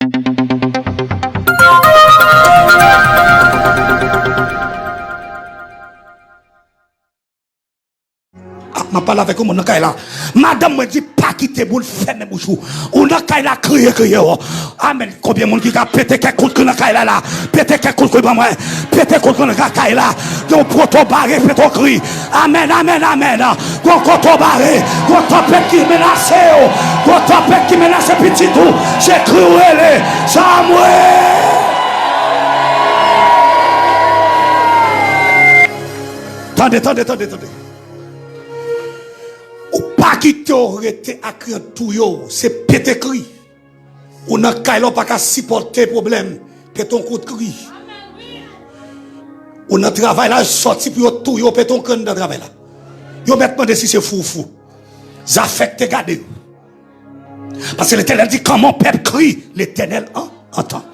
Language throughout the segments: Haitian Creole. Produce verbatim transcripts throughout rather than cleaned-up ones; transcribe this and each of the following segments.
Ah, m ap pale avèk yon moun nan kay la. Madanm mwen di, pa kite moun fèmen bouch ou. Ou nan kay la, kriye, kriye, o. Amèn. Konbyen moun ki ka pete kèk kout kri nan kay la, la? Pete kèk kout kri ban mwen. Pete kout kri nan kay la. Yon poto bare, pete kri. Amèn, amèn, amèn. Gon koto bare, gon tanpèt ki menase w, gon tanpèt ki menase pitit ou, se kri w rele. Samwèl! Tande, tande, tande, tande. Ou pa kite w rete ak kri an touye w, se pete kri. Ou nan kay la, ou pa ka sipòte pwoblèm, pete yon kout kri. Ou nan travay la, sòti pou yo touye w, pete yon kri anndan travay la. Yo mèt mande si se fou ou fou. Zafè k te gade yo. Paske Letènèl di, quand mon peuple crie, Letènèl an, antann.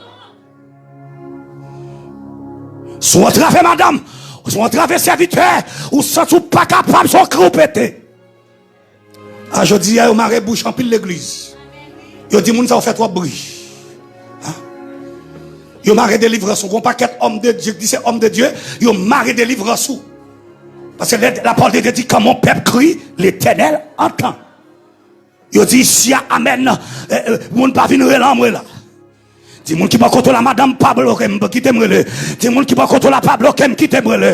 Si w antrave madanm, si w antrave sèvitè, ou santi w pa kapab, se yon kri w pete. A jodi a, yo mare bouch anpil legliz. Yo di moun sa yo fè twòp bri. Hein? Yo mare delivrans ou. Gon pakèt òm de Dye ki di se òm de Dye, yo mare delivrans ou. Paske lè, lapawòl de Dye di, quand mon peuple crie, Letènèl antann. Yo di isi a, amèn. Eh, eh, moun pa vin rele anmwe la. Di moun ki bò kote w la, madanm, pa bloke m, kite m rele. Di moun ki bò kote w la, pa bloke m, kite m rele.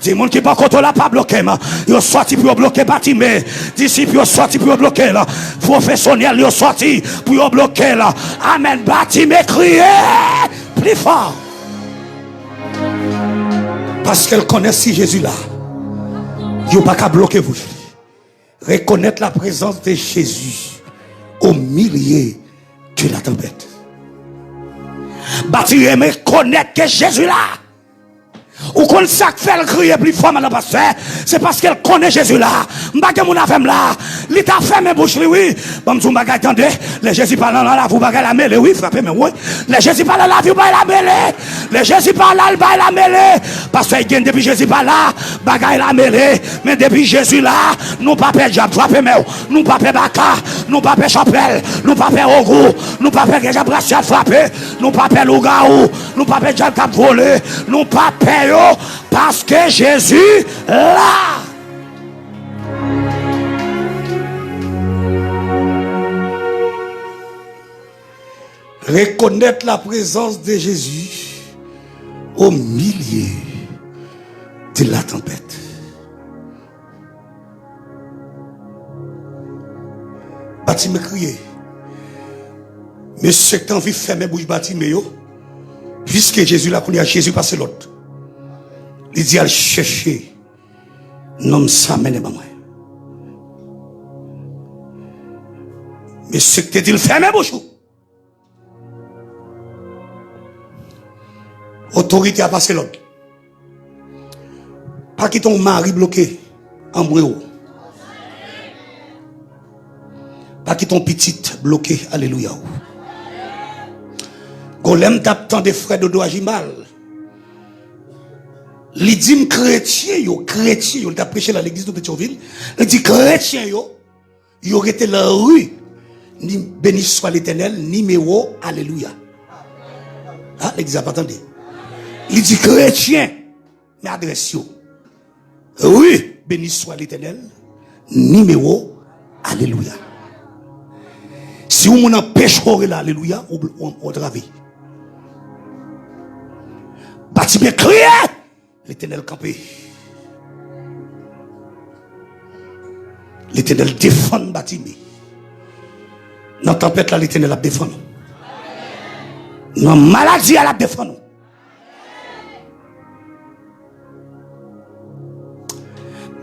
Di moun ki bò kote w la, pa bloke m. Yo sòti pou yo bloke Batime. Disip yo sòti pou yo bloke l. Pwofesyonèl yo sòti pou yo bloke l. Amèn. Batime kriye pli fò. Paske l konnen si Jezi la, yo pa ka bloke bouch li. Reconnaître la présence de Jésus au milieu de la tempête. Batime rekonèt ke Jezi la. Ou konn sa k fè l kriye pli fò, madan pastè? Se paske l konnen Jezi la. M pa gen moun avè m la. Li ta fèmen bouch li, wi. Ban m di w yon bagay, tande. Lè Jezi pale nan lavi w, bagay la mele, wi. Frape men w, wi. Lè Jezi pale nan lavi w, bagay la mele. Lè Jezi pale, l bay la mele. Pastè Egen, depi Jezi pa la, bagay la mele. Men depi Jezi la, nou pa pè dyab, frape men w. Nou pa pè baka, nou pa pè chanpèl, nou pa pè ogou, nou pa pè gen dyab rasyal frape, nou pa pè lougawou, nou pa pè dyab k ap vole, nou pa pè yo, paske Jezi la. Reconnaître la présence de Jésus au milieu de la tempête. Batime kriye. Mesye k te anvi fèmen bouch Batime yo, piske Jezi la, kounye a Jezi pase lòd. Li di, al chèche nonm sa, mennen ban mwen. Mesye k te di l fèmen bouch ou. Otorite a pase lòd. Pa kite yon mari bloke anmwe w. Pa kite yon pitit bloke alelouya w. Gon lè m t ap tande frè Dodo Ajimal. Li di m kretyen yo, kretyen yo, li t ap preche nan legliz nou Petyonvil. Li di kretyen yo, yo rete nan ri ni Béni soit l'Éternel, nimewo alelouya. Ah, legliz la pa tande. Li di kretyen, men adrès yo. Ri Béni soit l'Éternel, nimewo alelouya. Si yon moun anpeche w rele alelouya, ou, ou, ou antrave. Batime kriye. Letènèl kanpe. Letènèl defann Batime. Nan tanpèt la, Letènèl ap defann ou. Nan maladi a, l ap defann ou.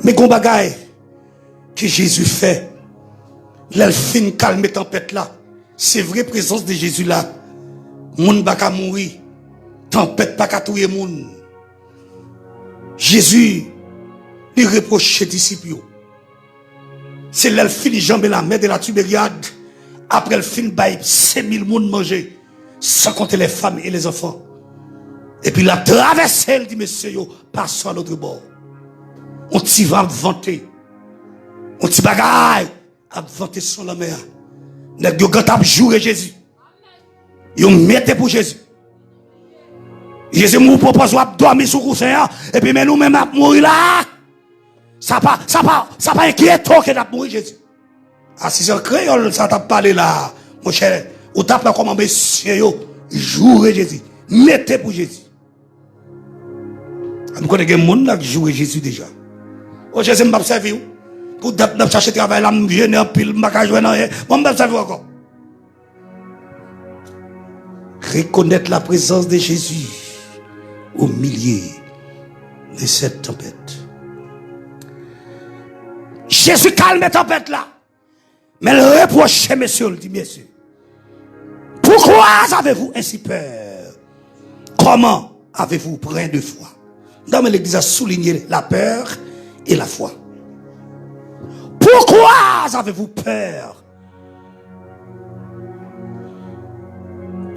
Men gon bagay ke Jezi fè, lè l fin kalme tanpèt la, se vre prezans de Jezi la, moun pa ka mouri, tanpèt pa ka touye moun. Jezi, li repwoche disip yo. Se lè l fin janbe la mer de la Tibériade, apre l fin bay senk mil moun manje, sans compter les femmes et les enfants. Epi l ap travèse, l di mesye yo, passons à l'autre bord. On ti van ap vante. On ti bagay ap vante sou lanmè a. Nèg yo gentan ap joure Jezi. Yo mete pou Jezi. Jezi mouri pou pòz w ap dòmi sou kousen an, epi men nou menm ap mouri la. Sa pa, sa pa, sa pa enkyete w ke n ap mouri Jezi. A, si se an kreyòl sa t ap pale la, monchè, ou t ap wè kòman mesye yo joure Jezi, mete pou Jezi. M konnen gen moun la k joure Jezi deja. O Jezi, m p ap sèvi w. Pou dat m ap chache travay la, m jene anpil, m pa ka jwenn anyen. Bon, m p ap sèvi w ankò. Reconnaître la présence de Jésus au milieu de cette tempête. Jezi kalme tanpèt la. Men l repwoche mesye, l di, mesye, pourquoi avez-vous ainsi peur? Comment avez-vous point de foi? Dans legliz a souligné la peur et la foi. Pourquoi avez-vous peur?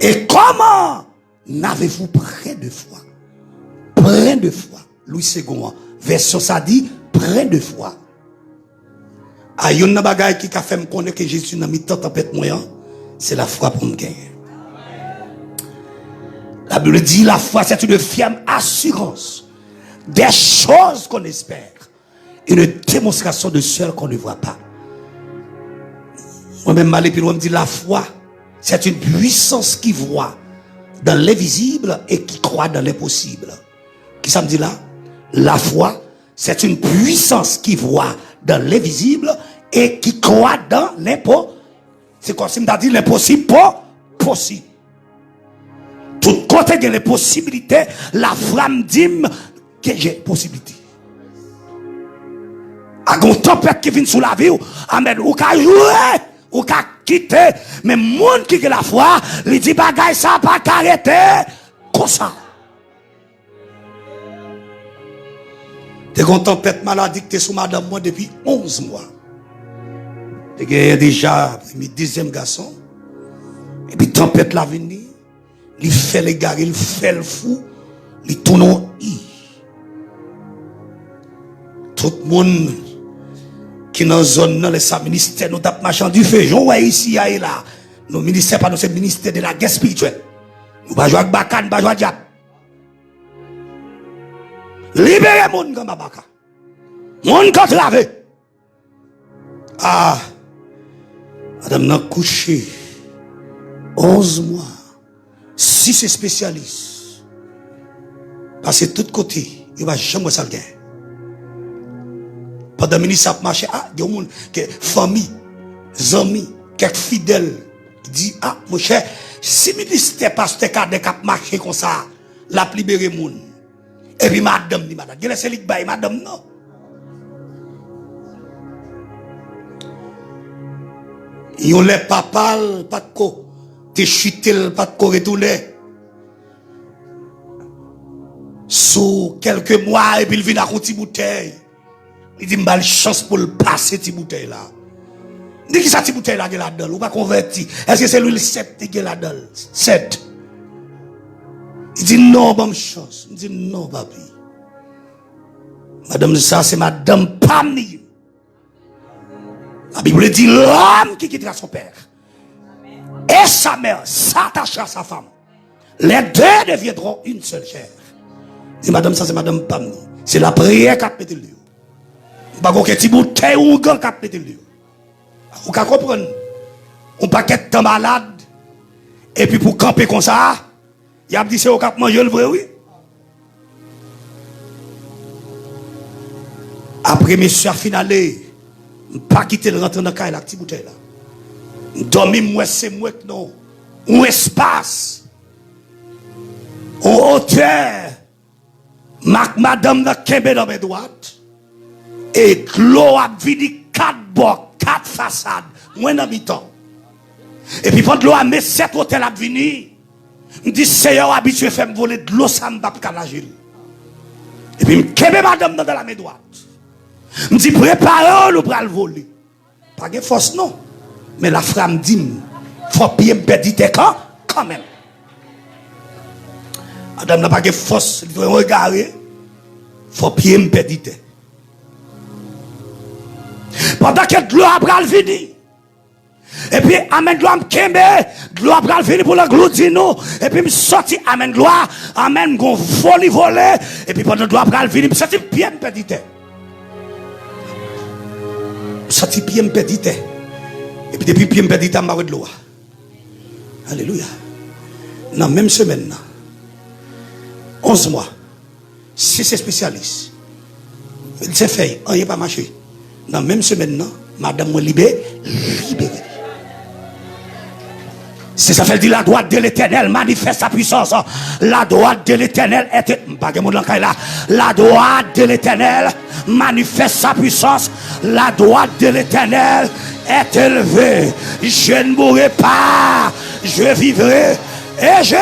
Et comment n'avez-vous point de foi? Point de foi. Louis Segond an vèsyon sa di, point de foi. A, youn nan bagay ki ka fè m konnen ke Jezi nan mitan tanpèt mwen an, se lafwa pou m genyen. La Bible dit, la foi, c'est une ferme assurance des choses qu'on espère, une démonstration de celles qu'on ne voit pas. Mwen menm, m ale pi lwen, m di, la foi, c'est une puissance qui voit dans l'invisible et qui croit dans l'impossible. Kisa m di la? La foi, c'est une puissance qui voit dans l'invisible et qui croit dans l'impo-, se kòmsi m ta di lenposib po-, posib. Tout kote gen lenposibilite, lafwa m di m ke gen posibilite. A, gen yon tanpèt ki vin sou lavi w, amèn, ou ka joure, ou ka kite, men moun ki gen lafwa, li di bagay sa pa ka rete konsa. Te gen yon tanpèt maladi ki te sou madanm mwen depi onz mwa. Te genyen deja premye, dezyèm gason. Epi tanpèt la vini, li fè l egare, li fè l fou, li tounen yon i. Tout moun ki nan zòn nan, lè sa ministè nou t ap mache an dife, jan w wè isi a ye la. Nou ministè pa nou se ministè de la guerre spirituelle. Nou pa jwe ak baka, nou pa jwe ak dyab. Libere moun k anba baka. Moun k antrave. Ah, madanm nan kouche onz mwa, sis espesyalis. Pase tout kote, yo pa janm wè sa l gen. Pandan minis ap mache, ah, gen yon moun, ke fanmi, zanmi, kèk fidèl, di, ah, monchè, si ministè pastè Kadèk ap mache konsa, l ap libere moun. Epi madanm li malad. Genlè se li k bay madanm nan. Yon lè papa l pa t ko te chite, l pa t ko retounen. Sou kèlke mwa, epi l vin ak yon ti boutèy. Li di m ba l chans pou l pase ti boutèy la. M di, kisa ti boutèy la gen ladan l? Ou pa konvèti. Èske se lwil sèt li gen ladan l? Sèt. Li di, non, ban m chans. M di, non, papi. Madanm sa, se madanm pa m li ye. La Bible dit, l'homme qui quittera son père et sa mère s'attachera à sa femme, les deux deviendront une seule chair. Di, madanm sa, se madanm pa m li. Se lapriyè k ap mete l deyò. M pa gen okenn ti boutèy ougan k ap mete l deyò. Ou ka konprann. Yon pakèt tan malad, epi pou kanpe konsa, y ap di se yo k ap manje l vre, wi. Apre mesye a fin ale, m pa kite l rantre nan kay la ak ti boutèy la. M dòmi, m wè se mwen k nan yon espas, yon otè. M ak madanm nan kenbe nan men dwat. E dlo ap vini kat bò, kat fasad. Mwen nan mitan. Epi pandan dlo a, men sèt otè l ap vini. M di, Seyè, w abitye fè m vole dlo sa, m p ap ka naje l. Epi m kenbe madanm nan nan la men dwat. M di, prepare w, nou pral vole. Pa gen fòs non. Men lafwa m di m, fò pye m pèdi tè kan, kanmenm. Madanm nan pa gen fòs, li fè yon egare, fò pye m pèdi tè. Pandan ke dlo a pral vini, Epi, amèn, glwa, m kenbe. Glwa pral vini pou l angloudi nou. Epi m soti, amèn, glwa. Amèn, m gon voli vole. Epi pandan glwa pral vini, m santi pye m pèdi tè. M santi pye m pèdi tè. Epi depi pye m pèdi tè, m pa wè dlo a. Alelouya. Nan menm semèn nan, onz mwa, sis espesyalis, medsen fèy, anyen pa mache. Nan menm semèn nan, madanm mwen libe, libere. Se sa fè l di, la droite de l'Éternel manifeste sa puissance. La droite de l'Éternel est, m pa gen moun nan kay la. La droite de l'Éternel manifeste sa puissance. La droite de l'Éternel est élevée. Je ne mourrai pas, je vivrai. Et je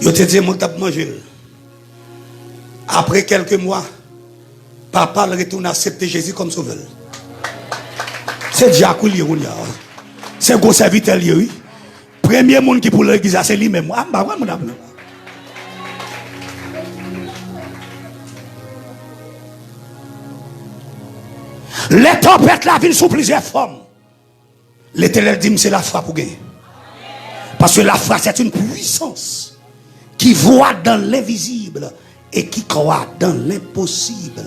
Yo te di mwen k t ap manje l. Apre kèlke mwa, papa l retounen aksepte Jezi kòm sovè l. Se dyak wi l ye kounye a. Se gwo sèvitè l ye wi. Premye moun ki pou legliz la se li menm. A, m pa kwè moun ap non. Lè tanpèt la vin sou plizyè fòm, Letènèl di m se lafwa pou genyen. Parce que la foi, c'est une puissance qui voit dans l'invisible et qui croit dans l'impossible.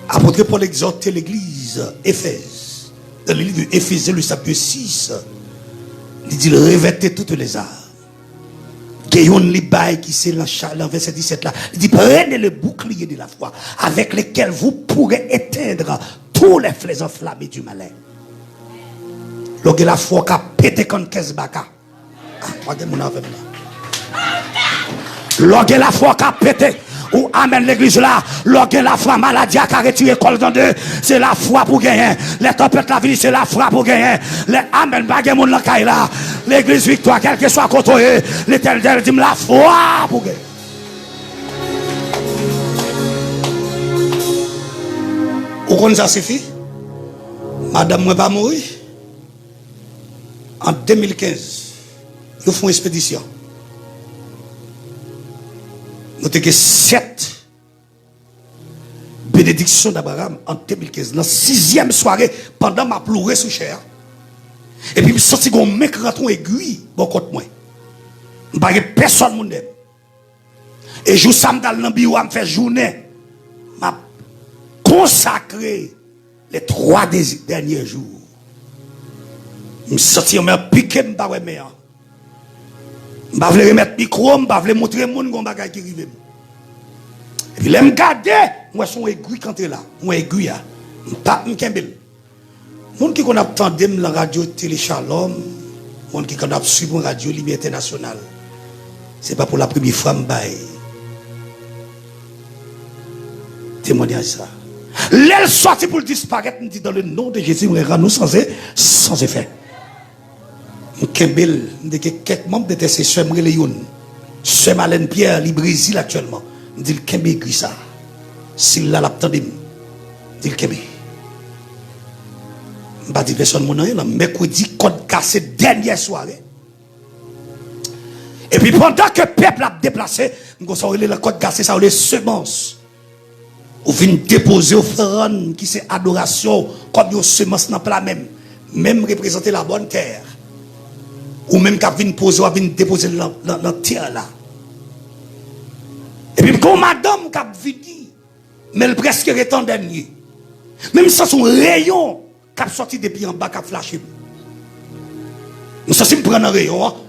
Apôtre Paul exhorte l'église Éphèse, dans le livre de Éphésiens, le chapitre six, li di, revêtez toutes les armes. Gen youn li bay ki se nan cha-, nan vèsè disèt la. Li di, prenez le bouclier de la foi, avec lequel vous pourrez éteindre tous les flèches enflammées du malin. Lè w gen lafwa w ka pete kann kès baka. Ah, pa gen moun avè m la. Lè w gen lafwa w ka pete. Ou amèn legliz la. Lè w gen lafwa, maladi a ka retire kò l nan de. Se lafwa pou genyen. Lè tanpèt la vini, se lafwa pou genyen. Lè amèn, pa gen moun nan kay la. Legliz Viktwa, kèlkeswa kote w ye, Letènèl di m lafwa pou genyen. Ou konn sa sifi? Madanm mwen pa mouri. An de mil kenz, yo fè yon espedisyon. Nou te gen sèt benediksyon d'Abraham an de mil kenz, nan sizyèm sware, pandan m ap loure sou chè a. Epi m santi gen yon men k rantre yon egwi bò kont mwen. M pa gen pèsòn moun dèyè m. E jou sa m t al nan biwo a, m fè jounen. M ap konsakre les trois dé-, derniers jours. M santi yon men pike m, m pa wè men an. M pa vle remèt mikwo, m pa vle montre moun gon bagay ki rive m. Epi lè m gade, m wè se yon egwi k antre la. M wè egwi a. M pa, m kenbe l. Moun ki konn ap tande m nan radyo Tele Shalom, moun ki konn ap swiv mwen radyo Limyè Entènasyonal, se pa pou la premye fwa m bay temwanyaj sa. Lè l sòti pou l disparèt, m di, dans le nom de Jésus, mwen rann ou san ze-, san zefè. M kenbe l, m te gen kèk manm, te se sè m rele youn. Sè Malèn Pyè, li Brezil aktyèlman. M di l kenbe egwi sa. Si l la, l ap tande m. M di l kenbe. M pa di pèsòn moun anyen, non. Mèkredi, kòd kase, dènyè sware. Epi pandan ke pèp la ap deplase, m gon sa w rele nan kòd kase, sa w rele semans. Ou vin depoze ofrann ki se adorasyon w kòm yon semans nan pla men m. Men m reprezante la bòn tè. Ou menm k ap vin poze, w ap vin depoze l nan, nan, nan tè la. Epi m gen yon madanm k ap vini, men l prèske ret an dènye. Men m santi yon reyon k ap sòti depi anba k ap flache m. M santi m pran nan reyon an.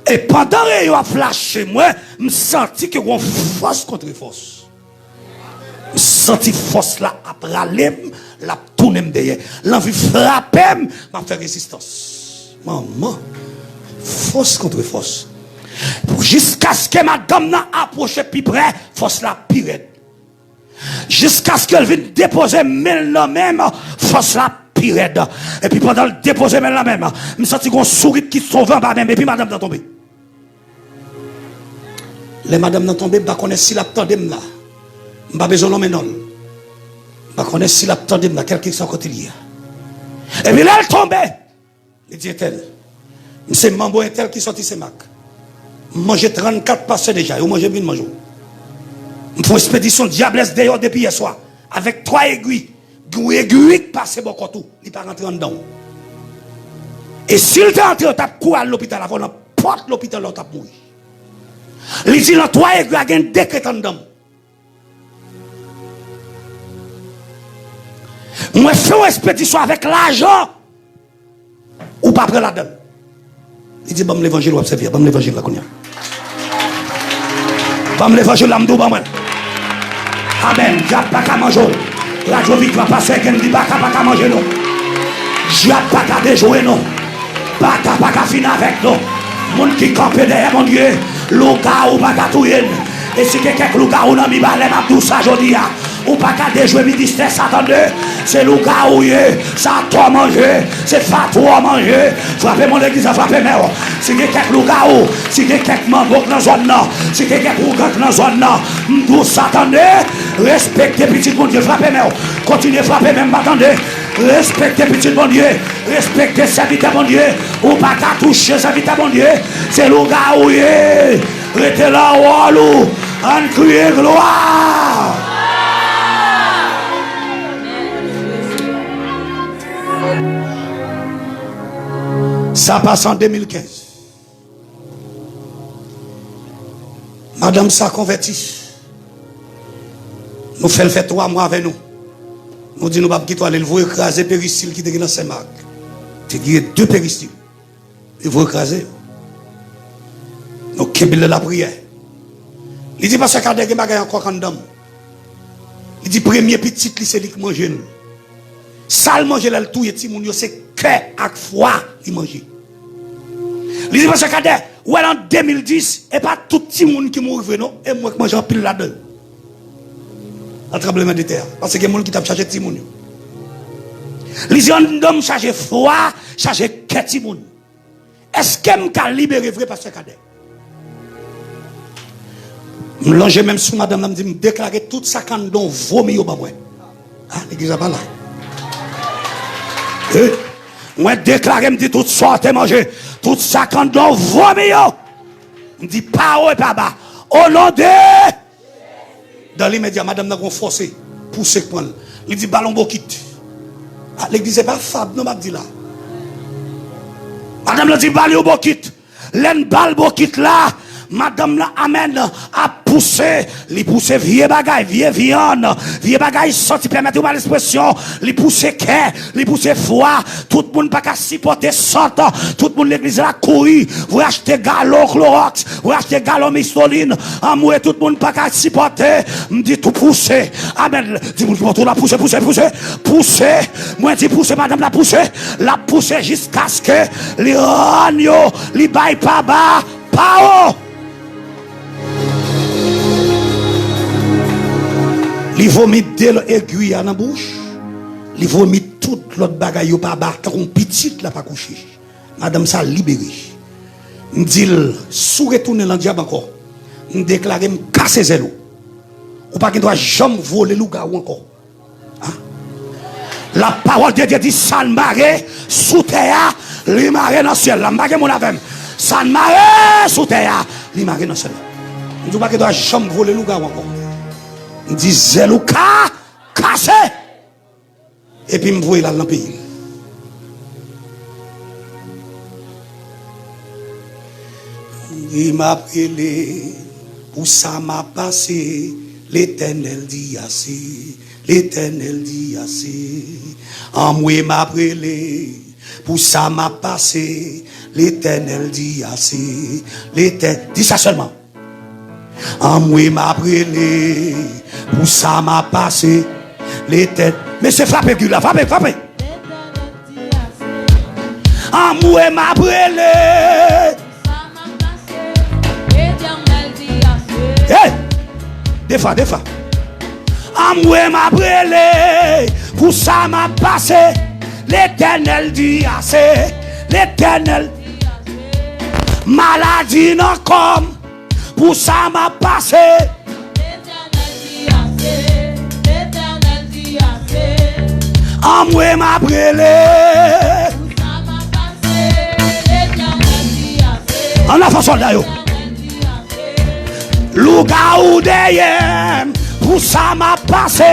E pandan reyon ap flache mwen, m santi ke gon fòs kontre fòs. M santi fòs la ap rale m, l ap tounen m dèyè. L anvi frape m, m ap fè rezistans. Manman, fòs kontre fòs. Jiskaske madanm nan apwoche pi pre, fòs la pi rèd. Jiskaske l vin depoze men l nan men m, fòs la pi rèd. Epi pandan l depoze men l nan men m, m santi gon sourit ki sove anba men m, epi madanm nan tonbe. Lè madanm nan tonbe, m pa konnen si l ap tande m la. M pa bezwen lonmen non l. M pa konnen si l ap tande m la, kèlkeswa kote l ye a. Epi lè l tonbe, li di, entèl, m se manbo entèl ki sòti Senmak. M manje trannkat pastè deja, yo manje m vin manje w. M fè yon espedisyon dyablès deyò depi yèswa, avèk twa egwi. Gen yon egwi k pase bò kòt ou, li pa rantre anndan w. E si l te antre, yo t ap kouri al lopital, avè w nan pòt lopital la, w t ap mouri. Li di nan twa egwi a gen de k ret anndan m. Mwen fè yon espedisyon avèk lajan ou pa pran ladan l. Li di, "Ban m levanjil w ap sèvi a, ban m levanjil la kounye a. Ban m levanjil la, m di w ban mwen l." Amèn. Dyab pa ka manje w. Radyo Viktwa, pastè Ken di, "Baka pa ka manje nou. Dyab pa ka dejwe nou. Baka pa ka fin avèk nou." Moun ki kanpe dèyè Bondye, lougawou pa ka touye n. E si gen kèk lougawou nan Mibalè, m ap di w sa jodi a. Ou pa ka dejwe ministè sa, tande. Se lougawou w ye, se atò w manje, se fatou w manje. Frape men w legliz la, frape men w. Si gen kèk lougawou, si gen kèk mango k nan zòn nan, si gen kèk ougan k nan zòn nan, m di w sa, tande. Respekte pitit Bondye, frape men w. Kontinye frape men m pa tande. Respekte pitit Bondye, respekte sèvitè Bondye. Ou pa ka touche sèvitè Bondye. Se lougawou w ye. Rete la wòl ou. Ann kriye glwa. Sa pase an de mil kenz. Madanm sa konvèti. Nou fè l fè twa mwa avè nou. Nou di nou p ap kite w ale. L voye kraze peristil ki te gen nan Senmak. Te gen de peristil. Li voye kraze yo. Nou kenbe l nan lapriyè. Li di, "Pastè Kadè, gen bagay ankò k anndan m." Li di, "Premye pitit li, se li k manje l. Sa l manje lè l touye timoun yo, se kè ak fwa li manje." Li di, "Pastè Kadè, ou wè l an de mil dis, e pa tout timoun ki mouri vre non, e mwen k manje anpil ladan yo." Nan tranbleman de tè a, paske gen moun ki t ap chache timoun yo. Li di, "Anndan m chaje fwa, chaje kè timoun." Èske m ka libere vre, pastè Kadè? M lonje men m sou madanm nan, m di, "M deklare tout sa k anndan w vomi yo ban mwen." A, legliz la pa la. E, mwen deklare, m di, "Tout sa w te manje, tout sa k anndan w vomi yo." M di, "Pa wo e pa ba. O non de" Dan limedya, madanm nan gon fòse, pouse k pran l. Li di, "Ba l yon bokit." A, legliz, se pa fab non m ap di la. Madanm nan di, "Ba l yon bokit." Lè n ba l bokit la, madanm nan, amèn, ap pouse. Li pouse vye bagay, vye vyann, vye bagay sòti, pèmèt yo ba l ekspresyon. Li pouse kè, li pouse fwa. Tout moun pa ka sipòte sant. Tout moun legliz la kouri, voye achte galon klowòks, voye achte galon mistolin. Anmwe, tout moun pa ka sipòte. M di tou pouse. Amèn. Di moun ki bò w la, pouse, pouse, pouse. Pouse. Mwen di pouse, madanm la pouse. L ap pouse jiskaske li rann yo, li bay pa ba, pa wo. Li vomi de egwi a nan bouch. Li vomi tout lòt bagay yo pa ba, tankou yon pitit l ap akouche. Madanm sa libere. M di l, "Si w retounen lan dyab ankò, m deklare m kase zèl ou. Ou pa gen dwa janm vole lougawou ankò." A? Lapawòl de Dye di, "Sa l mare sou tè a, li mare nan syèl la." M pa gen moun avè m. "Sa l mare sou tè a, li mare nan syèl la." M di, "Ou pa gen dwa janm vole lougawou ankò." M di, "Zèl ou ka kase." Epi m voye l al nan peyi l. Anmwe, m ap rele pou sa m ap pase. Letènèl di ase. Letènèl di ase. Anmwe, m ap rele pou sa m ap pase. Letènèl di ase. Letè-, di sa sèlman. Anmwe, m ap rele pou sa m ap pase. Letèn-, mesye, frape gil la, frape, frape. Anmwe, m ap rele. Hey! De fwa, de fwa. Anmwe, m ap rele pou sa m ap pase. Letènèl di ase. Letènèl. Maladi nan kò m. Pou sa m ap pase. Letènèl di ase, Letènèl di ase. Anmwe, m ap rele. Pou sa m ap pase, Letènèl di ase. Ann afè sòlda yo. Letènèl di Lougawou dèyè m, pou sa m ap pase.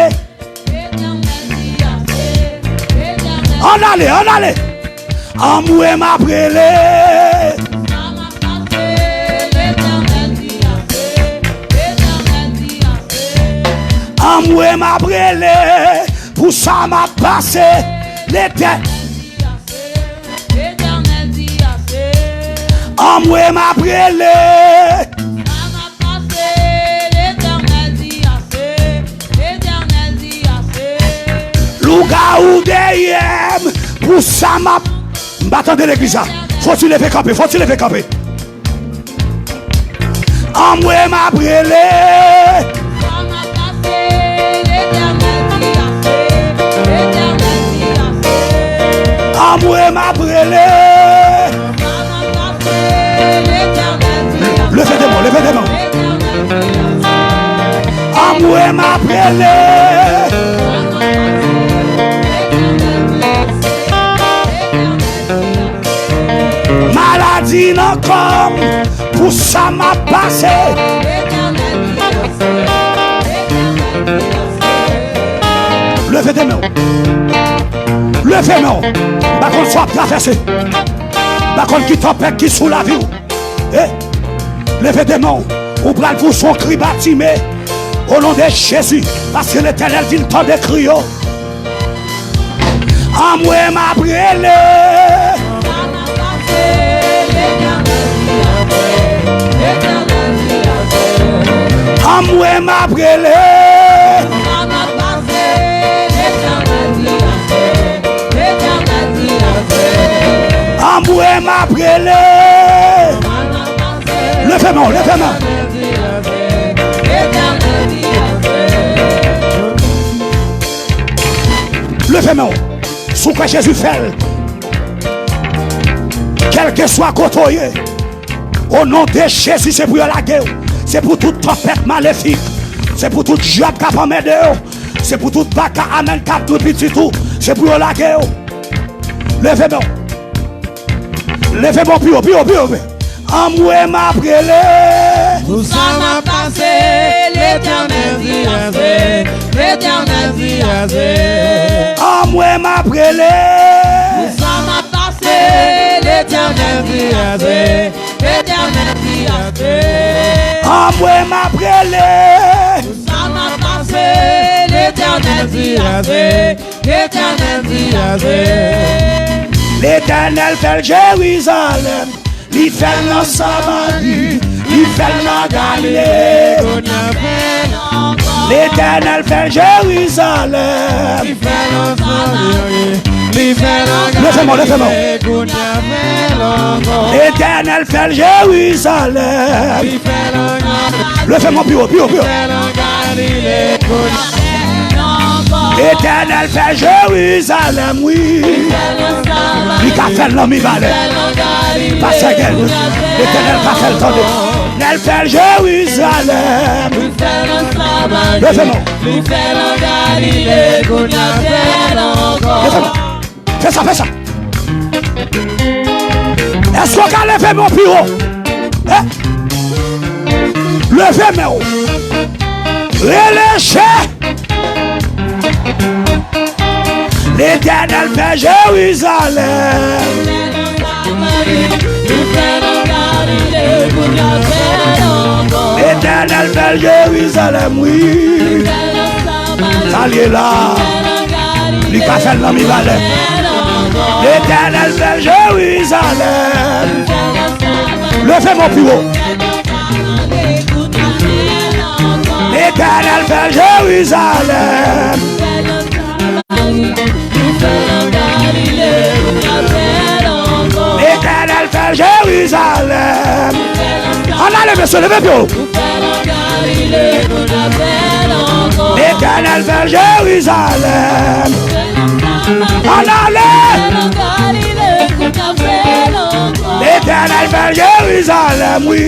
Ann ale, ann ale. Anmwe m ap rele. Anmwe m ap rele. Pou sa m ap pase. Letè- Letènèl di ase. Letènèl di ase. Anmwe m ap rele. Sa m ap pase. Letènèl di ase. Letènèl di ase. Lougawou dèyè m. Pou sa m ap. M pa tande legliz la. Fò ti leve kanpe, fò ti leve kanpe. Anmwe m ap rele. Anmwe m ap rele. Leve de men w, leve de men w. Anmwe m ap rele. Maladi nan kò m, pou sa m ap pase. Leve de men w. Leve men w. M pa konn sa w ap travèse. M pa konn ki tanpèt ki sou lavi w. Eh, leve de men w. Ou pral pouse yon kri Batime. O non de Jezi. Paske Letènèl di l tande kri yo. Anmwe m ap rele. Anmwe m ap rele. Anmwe m ap rele. Leve men w, leve men w. Leve men w. Si w kwè Jezi fè l, kèlkeswa kote w ye, o non de Jezi, se pou yo lage w. Se pou tout tanpèt malefik. Se pou tout dyab k ap anmède w. Se pou tout baka amèn k ap dwe pitit ou. Se pou yo lage w. Leve men w. Leve men w pi wo, pi wo, pi wo, pi wo. Anmwe m ap rele. Pou sa m ap pase, Letènèl di ase, Letènèl di ase. Anmwe m ap rele. Pou sa m ap pase, Letènèl di ase, Letènèl di ase. Anmwe m ap rele. Pou sa m ap pase, Letènèl di ase, Letènèl di ase. Letènèl fè l Jerizalèm, li fè l nan Samari, li fè l nan Galile. Letènèl fè l Jerizalèm. Li fè l nan Samari, li fè l nan Galile. Leve men w, leve men w. Letènèl fè l Jerizalèm. Leve men w pi wo, pi wo, pi wo. Letènèl fè Jerizalèm, wi. Li ka fè l nan Mibalè. Pastè Gèl, Letènèl ka fè l tande. Letènèl fè l Jerizalèm. Leve men w. Leve men w. Fè sa, fè sa. Èske w ka leve men w pi wo? Eh? Leve men w. Rele Jezi. Letènèl fè Jerizalèm. Letènèl fè Jerizalèm, wi. Sa l ye la. Li ka fè l nan Mibalè. Letènèl fè Jerizalèm. Leve men w pi wo. Letènèl fè Jerizalèm. Letènèl fè Jerizalèm. Ann ale, mesye, leve pye w. Letènèl fè Jerizalèm. Ann ale. Letènèl fè Jerizalèm, wi.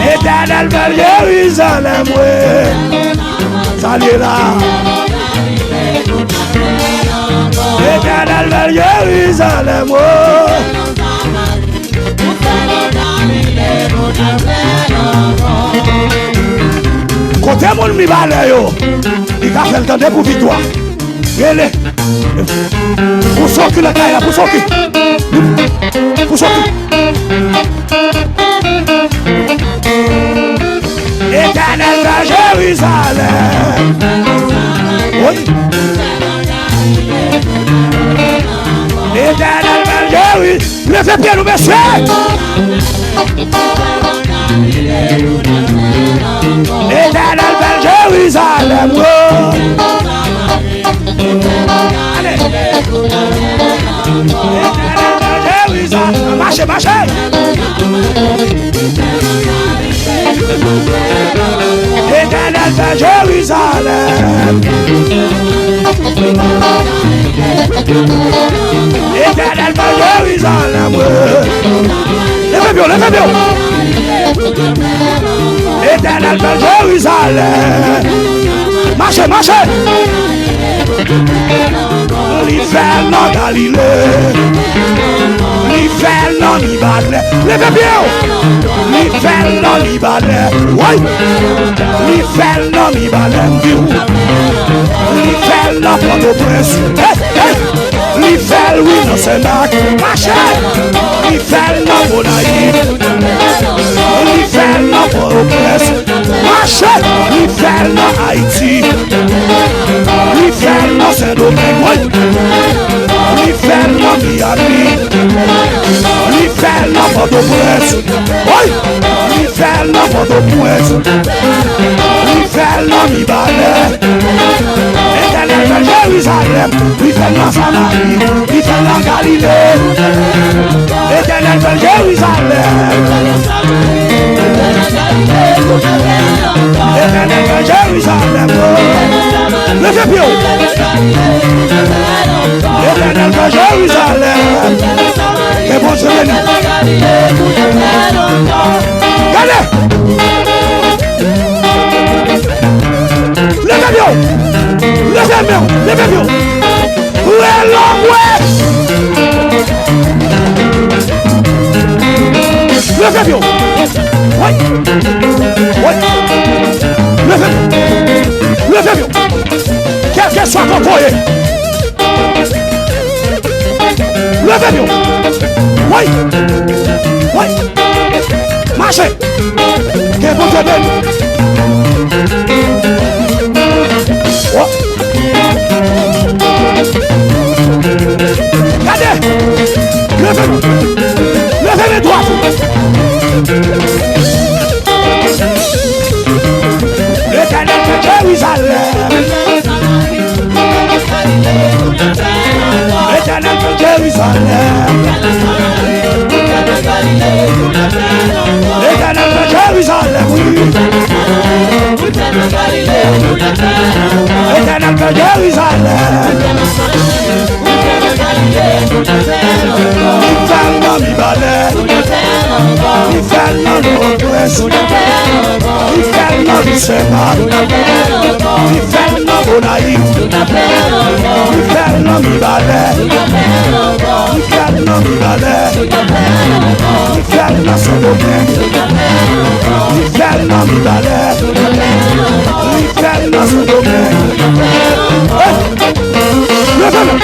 Letènèl fè Jerizalèm, wi. Sa l ye la. Letènèl fè Jerizalèm, wi. Mibalè yo. Li ka fè l tande pou viktwa. Rele. Pou soki nan kay la, pou soki. Pou soki. Etènèl fè Jerizalèm. Wi. Etènèl fè Jeri-, leve pye nou, mesye. Etènèl fè Jerizalèm, wi. Ale. Etènèl fè Jerizalèm. Mache, mache. Etènèl fè Jerizalèm. Etènèl fè Jerizalèm, wi. Leve pye w, leve pye w. Etènèl fè Jerizalèm. Mache, mache. Li fè l nan Galile. Li fè l nan Mibalè. Leve pye w. Li fè l nan Mibalè. Woy. Li fè l nan Mibalè, m di w. Li fè l nan Pòtoprens. Hey, hey. Li fè l, wi, nan Senmak. Mache. Li fè l nan Gonayiv. Li fè l nan Pòtoprens. Mache, li fè l nan Ayiti. Li fè l nan Sendomeng, wi. Li fè l nan Miami. Li fè l nan Pòtoprens, wi. Li fè l nan Pòtoprens. Li fè l nan Mibalè. Etènèl fè Jerizalèm. Li fè l nan Samari, li fè l nan Galile. Etènèl fè l Jerizalèm. Etènèl fè l Jerizalèm. Leve pye w. Etènèl fè Jerizalèm. Ke Bondye beni. Gade. Leve pye w. Leve men w. Leve pye w. Leve pye w. Wi. Wi. Leve pye w. Leve pye w. Kèlkeswa kote w ye. Leve pye w. Wi. Wi. Mache. Ke Bondye beni. Oh. Gade. Leve men. Leve men dwat ou. Letènèl fè Jerizalèm. Letènèl fè Jerizalèm. Letènèl fè Jerizalèm, wi. Letènèl fè Jerizalèm. Li fè l nan Mibalè. Li fè l nan Pòtoprens. Li fè l nan Senmak. Li fè l nan Gonayiv. Li fè l nan Mibalè. Li fè l nan Mibalè. Li fè l nan Sendomeng. Li fè l nan Mibalè. Li fè l nan Sendomeng. Hey! Leve men.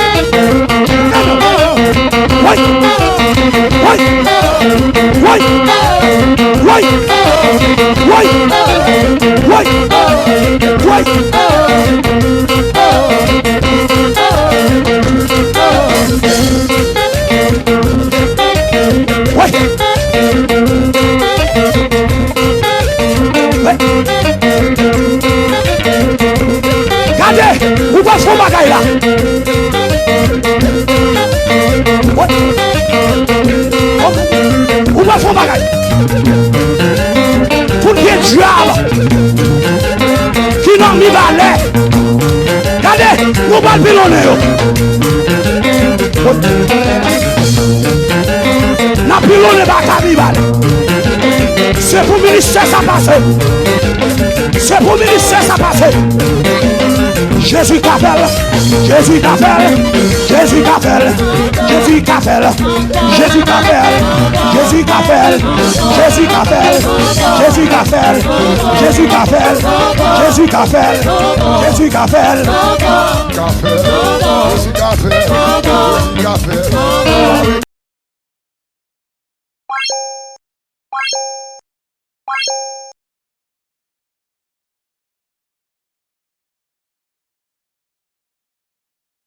Woy! Woy! Woy! Woy! Woy! Gade, ou pral fè yon bagay la. Ou pral fè yon bagay. Pou n gen dyab ki nan Mibalè. Gade, nou pral pilonnen yo. N ap pilonnen baka Mibalè. Se pou ministè sa pase. Se pou ministè sa pase. Jezi ka fè l. Jezi ka fè l. Jezi ka fè l. Jezi ka fè l. Jezi ka fè l. Jezi ka fè l. Jezi ka fè l. Jezi ka fè l. Jezi ka fè l. Jezi ka fè l. Jezi ka fè l. Ka fè l. Jezi ka fè l.